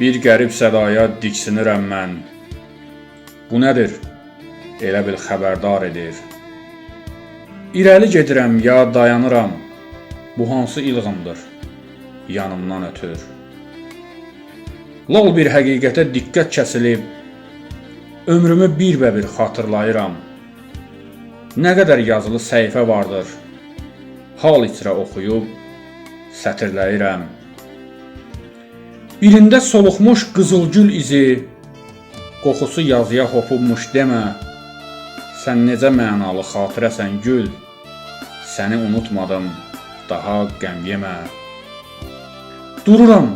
Bir qərib sədaya diksinirəm mən. Bu nədir? Elə bil xəbərdar edir. İrəli gedirəm ya dayanıram. Bu hansı ilğımdır? Yanımdan ötür. Lal bir həqiqətə diqqət kəsilib, ömrümü bir-bə-bir xatırlayıram. Nə qədər yazılı səhifə vardır. Hal içrə oxuyub sətirləyirəm. Birində soluxmuş qızılgül izi, qoxusu yazıya hopubmuş demə. Sən necə mənalı xatirəsən gül, səni unutmadım, daha qəm yemə. Dururam,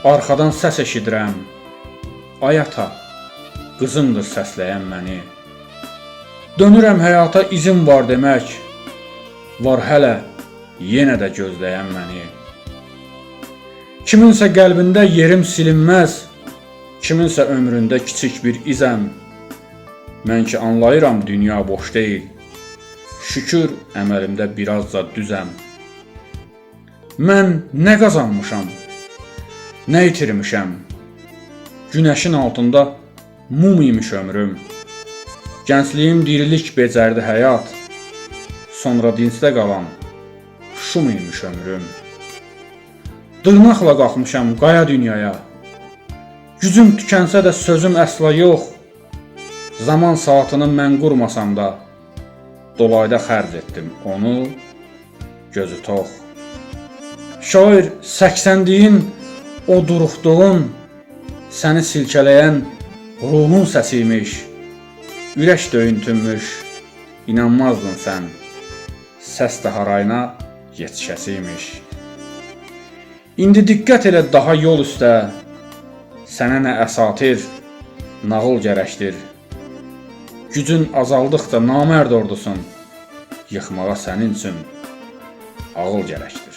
arxadan səs eşidirəm. Ay ata, qızımdır səsləyən məni. Dönürəm həyata izim var demək, var hələ yenə də gözləyən məni. Kiminsə qəlbində yerim silinməz, kiminsə ömründə kiçik bir izəm. Mən ki anlayıram dünya boş deyil. Şükür əməlimdə birazca düzəm. Mən nə qazanmışam? Nə itirmişəm? Günəşin altında mum imiş ömrüm. Gəncliyim dirilik becərdi həyat. Sonra dincdə qalan şum imiş ömrüm. Dırnaqla qalxmışam qaya dünyaya. Gücüm tükənsə də sözüm əsla yox. Zaman saatını mən qurmasam da, dolayda xərc etdim onu gözü tox. Şair səksəndiyin o duruxduğun, səni silkələyən ruhun səsi imiş. Ürək döyüntünmüş, inanmazdın sən. Səs də harayına yetişəsi imiş. İndi diqqət elə daha yol üstə. Sənə nə əsatir, nağıl gərəkdir. Gücün azaldıqca namərd ordusun yıxmağa sənin üçün ağıl gərəkdir.